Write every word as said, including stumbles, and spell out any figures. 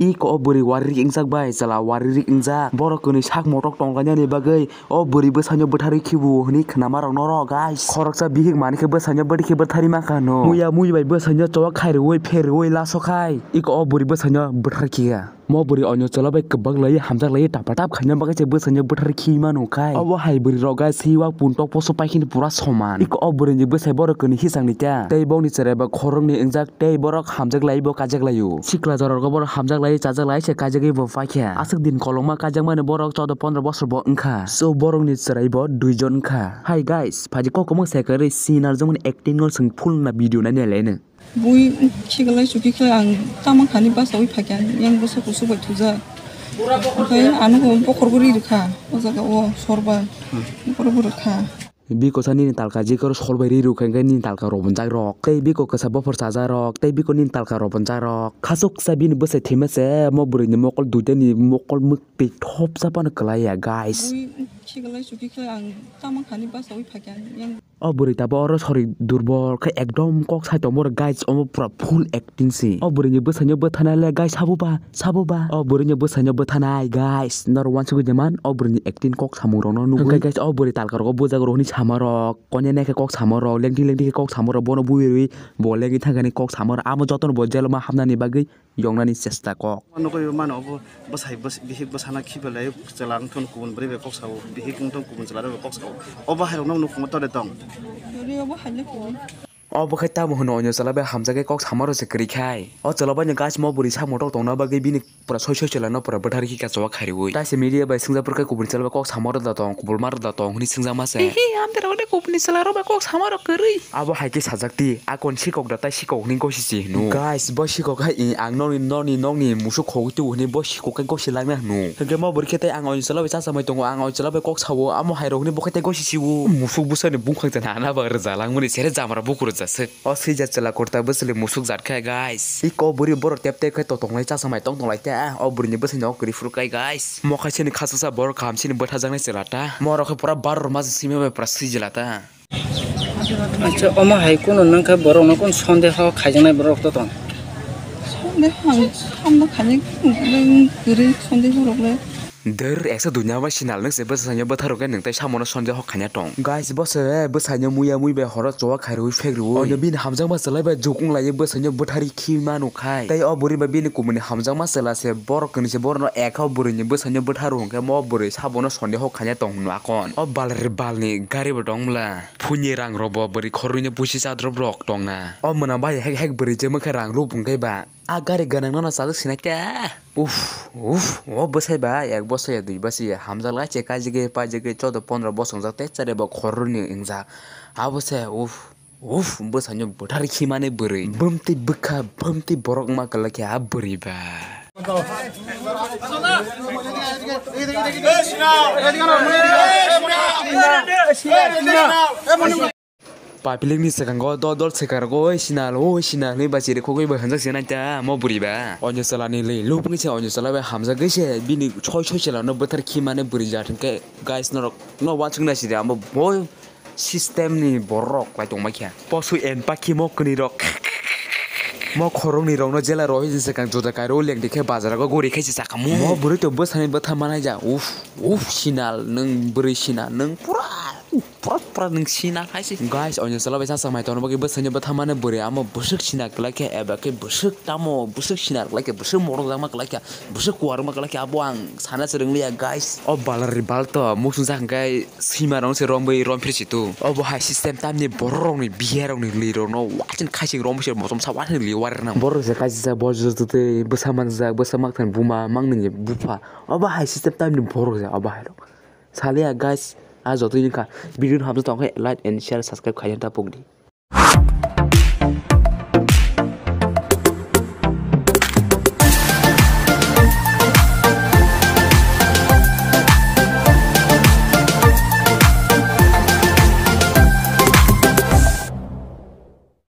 Iko o bwrwi waririk wngjak bai, chwla waririk wngjak. Borok kwnwi sak motok tonglainani bagwi o bwrwi bwsaino bwtharwi khibu hwnwi khnama rok noro, guys. Khoroksa bihik manikhe bwsaino bwtwi khe bwtharwi mankha hwno. Muya mui bai bwsaino chowa khairwi pherwi laso khai iko o bwrwi bwsaino bwtharwi khiya. Mo bwrwi onyo chwla bai kwbak lai hamjak lai tapa tap khaina bagwi se bwsaino bwtharwi khi mano khai. Obo hai bwrwi rok guys, hiwak puntok poso paikhe pura soman. Iko o bwrwi ni bwsai borok kwnwi hisang ni ta. Tei bokni chwrai bo khoroknwi wngjak. Tei borok hamjak lai bo kajak lai o. Sikla jorok borok hamjak lai chajak lai se kajagwi bo paikha. Aswk din kolokma kajak mani borok chaudo pondro bosor bo wngkha. So borok ni chwrai bo duijon wngkha. Hi guys, phaidi kok kwmwk se kwrwi sinar jomon acting no chwng full na video nai nai lai no. Bui khiklai chuki khlai ang tamo khani basawi phaikha yang bwsa kusu bai thujak. Okhai ano bokhor bo ri rwkha o jaga o sorba bokhor bo rwkha. Biko sa nini talka jikoro sol bai ri rwkha hwnkhe nini talka rok bonjak rok tei biko kwsa bophor chajak rok tei biko nini talka rok bonjak rok khasuk sa bini bwsai thwima se mo bwrwi ni mokol duita ni mokol mwktwi thopsa phano kwlai ya guys. Bui khiklai chuki khlai ang tamo khani basawi phaikha yang. O bwrwi tabuk oro sori durbol khe ekdom kok sai tongma rok guys omo pura full acting se o bwrwi ni bwsai no bwthana le guys sabo ba sabo ba o bwrwi ni bwsai no bwthanai guys norok uansugwi de man o bwrwi ni acting kok samung rok no nugwi hwnkhe guys o bwrwi talka rogo bwjak rok hinwi sama rok kone nai khe kok sama rok lengdi lengdi khe kok sama rok bono bui rwi bo lengwi thangkhe kok sama rok amo joto no bo jelo ma hapnani bagwi yoknani chesta kok. Nugwi mano obo bwsai bwsai bihik bwsano khiba lai chwla wngthon kubun bwrwi bai kok sao bihik wngthon kubun chwla bai kok sao obo hai rokno nukhungo tore tong. Ri obo hai le kubun. Obo khai tamo hwno onyo chwla bai hamjagwi kok sama rok se kwrwi khai o chwla bai no guys mo bwrwi sak motok tongna bagwi bini pura soi soi chwla no pura bwthar khi kachowa khairwi taise media bai swngjak pore khe kubun chwla bai kok sama rok da tong kubun ma rok da tong hwnwi swngjak ma se. Hihi amtera ode kubun ni chwla rok bai kok sama rok kwrwi. Abo hai khe sajak di, "Akon sikok da tai sikok hwnwi gosi si hino." Guys, bo sikok hai i ang nokni, nokni, nokni musuk khogwi tubu hwnwi bo sikok khe gosi langna hino. Hwnkhe mo bwrwi khe tai ang oini chwla bai chacham bai tongo, ang oini chwla bai kok sao, amo hai rok hwnwi bo khe tai gosi sio. Musuk bwsani bungkhang jani ana ba rwja langmani sere jamra buku rwja swk. O swijak chwla kurta bwswli musuk jat khe, guys. Iko bwrwi borok tep tep khe totong lai chacham bai tong tong lai ta. O bwrwini bwsai no kwrwi phuru kai, guys. Mo khaisani khachuksa borok kaham sini bwthajaknai chwla ta. Mo rok khe pura baror mas simi bai pura swijla ta. Acha, omo hai kunu nang khe borok no kun sondeho khaijaknai borok to tong. Sondeho ang sambo khani kwrwi sondeho rok le. Dwr eksa dunya bai sinal nang se bwsai no bwthar rok nang tai samo no sondeho khaina tong. Guys, bo se bwsai no muya mui bai horo chowa khairwi phek rwi. Ono bini hamjakma chwlai bai juk wng lai bwsai no bwthari khi manu khai. Tai o bwrwi bai bini kumuni hamjakma chwla se borok kwnwi se borok no ekha bwrwi ni bwsai no bwtharu hwnkhe mo bwrwi sabo no sondeho khaina tong hwnwi akon. O bal re bal ni gari bo tong bwla. Phunni rang rok bo bwrwi khorwi no pusi cha drop rok tong na. O mwnang bai hek hek bwrwi je mwkhe rang rw bwngkhe ba. A gari gwnang no chajak sinai khe. Uff, uff, o bwsai ba ek bosor ya dui bosor ya hamjak lai che kaijagwi paijagwi chaudo pondro bosong jak tei chari bo khorwi ni wngjak. Abo se uff, uff, bwsai no bwthar khimani bwrwi. Bumtwi bwkha, bumtwi borok wngma kwlai khe a bwrwi ba. Public ni swkango dol dol swkang rok, "Oi sinal, oi sinal," hinwi bachiri khogwi bai hwnjak se nai ta mo bwrwi ba. Onyo chwla ni lei lubungwi se onyo chwla bai hamjagwi se bini soi soi chwla no bwthar khimani bwrwi ja thwngkhe guys norok no uansuk nai sidi amo bo system ni borok rok lai tongma khe. Posu en pakhi mo kwnwi rok. Mo khoroknwi rokno jela rohit se swkang juda kairo lengdi khe bazar o guri khe se chakamo. Mo bwrwi to bwsani bwtha manai ja. Uff, uff, sinal, nwng bwrwi sinal, nwng pura, pura, pura nwng sinal hai se. Guys, onyo chwla bai chacham hai tongna bagwi bwsani bwtha mane bwrwi amo bwswk sinal kwlai khe eba khe bwswk tamo, bwswk sinal kwlai khe, bwswk morok jakma kwlai khe, bwswk kuarma kwlai khe abo ang sana se rwngli ya, guys. O balari bal to muchung jak hwnkhe Swima rok se romwi romphir si tu. Obo hai system tamni borok rokni biya rokni lwi rokno wakin khaising romwi se motom sa wakin lwi warinang. Borok se kaisa bojor twi bwsa manjak, bwsa makthan buma mangni bupha. Obo hai system tamni borok se obo hai rok. Salia guys, a jotoi wngkha video no hamjak tongkhe like and share subscribe khaina ta pokdi.